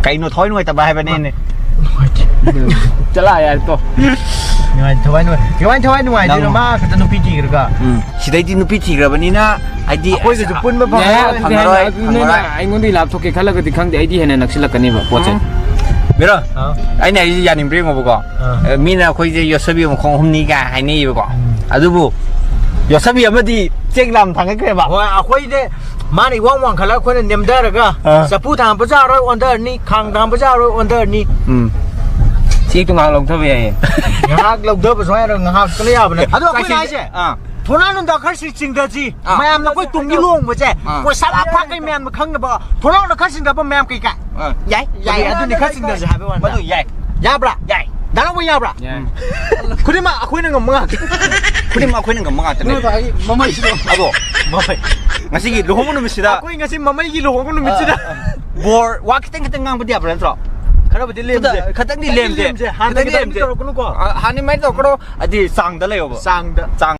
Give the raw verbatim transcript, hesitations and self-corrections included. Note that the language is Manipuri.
ꯀꯩꯅꯣ ꯊꯋꯥꯏ ꯅꯨꯡꯉꯥꯏꯇꯕ ꯍꯥꯏꯕꯅꯤꯅꯦ꯫ ꯆꯠꯂ ꯌꯥꯔꯦ ꯇꯣ꯫ ꯅꯨꯡꯉꯥꯏ ꯊꯋꯥꯏ ꯅꯨꯡꯉꯥꯏ ꯀꯃꯥꯏꯅ ꯊꯋꯥꯏ ꯅꯨꯡꯉꯥꯏꯗꯣꯏꯅꯣ? ꯅꯪ- ꯃꯥ ꯈꯛꯇ ꯅꯨꯄꯤ ꯊꯤꯈ꯭ꯔꯒ꯫ ꯎꯝ, ꯁꯤꯗꯩꯗꯤ ꯅꯨꯄꯤ ꯊꯤꯈ꯭ꯔꯕꯅꯤꯅ ꯍꯥꯏꯗꯤ ꯑꯩꯈꯣꯏꯒꯁꯨ ꯄꯨꯟꯕ ꯐꯪꯉꯔꯣꯏ꯫ ꯐꯪꯉꯔꯣꯏ, ꯑꯗꯨꯅꯦ, ꯐꯪꯉꯔꯣꯏ꯫ ꯑꯩꯉꯣꯟꯗ ꯂꯥꯞꯊꯣꯛꯀꯦ ꯈꯜꯂꯒꯗꯤ ꯈꯪꯗꯦ, ꯑꯩꯗꯤ ꯍꯦꯟꯅ ꯅꯛꯁꯤꯜꯂꯛꯀꯅꯦꯕ ꯄꯣꯠꯁꯦ꯫ ꯕꯤꯔꯣ, ꯑꯥ꯫ ꯑꯩꯅ ꯍꯥꯏꯁꯦ ꯌꯥꯅꯤꯡꯕ꯭ꯔꯥ ꯌꯦꯡꯉꯣꯕꯀꯣ꯫ ꯑꯥ꯫ ꯑ, ꯃꯤꯅ ꯑꯩꯈꯣꯏꯁꯦ ꯌꯣꯠꯁꯕꯤ ꯃꯈꯣꯡ ꯑꯍꯨꯝꯅꯤ ꯀꯥꯏ ꯍꯥꯏꯅꯩꯌꯦꯕꯀꯣ꯫ ꯑꯗꯨꯕꯨ ꯌꯣꯠꯁꯕꯤ ꯑꯃꯗꯤ ꯆꯦꯛ ꯂꯥꯝ ꯊꯥꯡꯒꯠꯈ꯭ꯔꯦꯕ꯫ ꯍꯣꯏ, ꯑꯩꯈꯣꯏꯗꯤ ꯃꯥꯅ ꯏꯋꯥꯡ ꯋꯥꯡꯈꯠꯂꯒ ꯑꯩꯈꯣꯏꯅ ꯅꯦꯝꯊꯔꯒ ꯑꯥ꯫ ꯆꯐꯨ ꯊꯥꯡꯕꯁꯨ ꯌꯥꯔꯣꯏ, ꯑꯣꯟꯊꯔꯅꯤ, ꯈꯥꯡ ꯊꯥꯡꯕꯁꯨ ꯌꯥꯔꯣꯏ, ꯑꯣꯟꯊꯔꯅꯤ꯫ ꯎꯝ, ꯆꯦꯛꯇꯣ ꯉꯥꯏꯍꯥꯛ ꯂꯧꯊꯕ ꯌꯥꯏꯌꯦ꯫ ꯉꯥꯏꯍꯥꯛ ꯂꯧꯊꯕꯁꯨ ꯌꯥꯔꯣꯏ, ꯉꯥꯏꯍꯥꯛꯇꯅ ꯌꯥꯕꯅꯦ꯫ ꯑꯗꯣ ꯑꯩꯈꯣꯏꯅ ꯆꯥꯛꯁꯤ- ꯍꯥꯏꯁꯦ ꯑꯥ꯫ ꯊꯣꯡꯅꯥꯎ ꯅꯨꯡꯗ ꯈꯔ ꯁꯤ ꯆꯤꯡꯊꯁꯤ꯫ ꯑꯥ꯫ ꯃꯌꯥꯝꯅ ꯑꯩꯈꯣꯏ ꯇꯨꯡꯒꯤ ꯂꯨꯍꯣꯡꯕꯁꯦ ꯑꯥ꯫ ꯑꯩꯈꯣꯏ ꯁꯂꯥ ꯐꯥꯛꯀꯩ ꯃꯌꯥꯝꯅ ꯈꯪꯅꯕ ꯊꯣꯡꯅꯥꯎꯅ ꯈꯔ ꯆꯤꯡꯊꯕ ꯃꯌꯥꯝ ꯀꯩꯀꯥꯏ? ꯑꯥ꯫ ꯌꯥꯏ, ꯌꯥꯏ, ꯑꯗꯨꯅꯤ ꯈꯔ ꯆꯤꯡꯊꯁꯤ ꯍꯥꯏꯕ ꯋꯥꯅꯤ꯫ ꯃꯗꯨ ꯌꯥꯏ꯫ ꯌꯥꯕ꯭ꯔꯥ? ꯌꯥꯏ꯫ ꯗꯥ ꯂꯧꯕ ꯌꯥꯕ꯭ꯔꯥ? ꯌꯥꯏ꯫ ꯈꯨꯗꯤꯡꯃꯛ ꯑꯩꯈꯣꯏꯅ ꯉꯝꯕ ꯉꯥꯛꯇ꯫ ꯈꯨꯗꯤꯡꯃꯛ ꯑꯩꯈꯣꯏꯅ ꯉꯝꯕ ꯉꯥꯛꯇꯅꯦ꯫ ꯅꯣꯏ ꯚꯥꯏ ꯃꯃꯩꯁꯤꯗꯣ꯫ ꯑꯗꯣ ꯉꯁꯤꯒꯤ ꯂꯨꯍꯣꯡꯕ ꯅꯨꯃꯤꯠꯁꯤꯗ ꯑꯩꯈꯣꯏ ꯉꯁꯤ ꯃꯃꯩꯒꯤ ꯂꯨꯍꯣꯡꯕ ꯅꯨꯃꯤꯠꯁꯤꯗ ꯕꯣꯔ ꯋꯥ ꯈꯤꯇꯪ ꯈꯤꯇꯪ ꯉꯥꯡꯕꯗꯤ ꯌꯥꯕ꯭ꯔꯥ ꯅꯠꯇ꯭ꯔꯣ? ꯈꯔꯕꯨꯗꯤ ꯂꯦꯝꯁꯦ꯫ ꯈꯤꯇꯪꯗꯤ ꯂꯦꯝꯁꯦ꯫ ꯍꯥꯟꯅꯒꯤ ꯈꯤꯇꯪꯗꯤ ꯇꯧꯔꯛꯀꯅꯨꯀꯣ꯫ ꯂꯦꯝꯁꯦ꯫ ꯑ, ꯍꯥꯟꯅ ꯃꯥꯏꯅ ꯇꯧꯔꯛꯀꯅꯣ꯫ ꯑꯗꯤ ꯆꯥꯡꯗ ꯂꯩꯌꯣꯕ꯫ ꯆꯥꯡꯗ꯫ ꯆꯥꯡ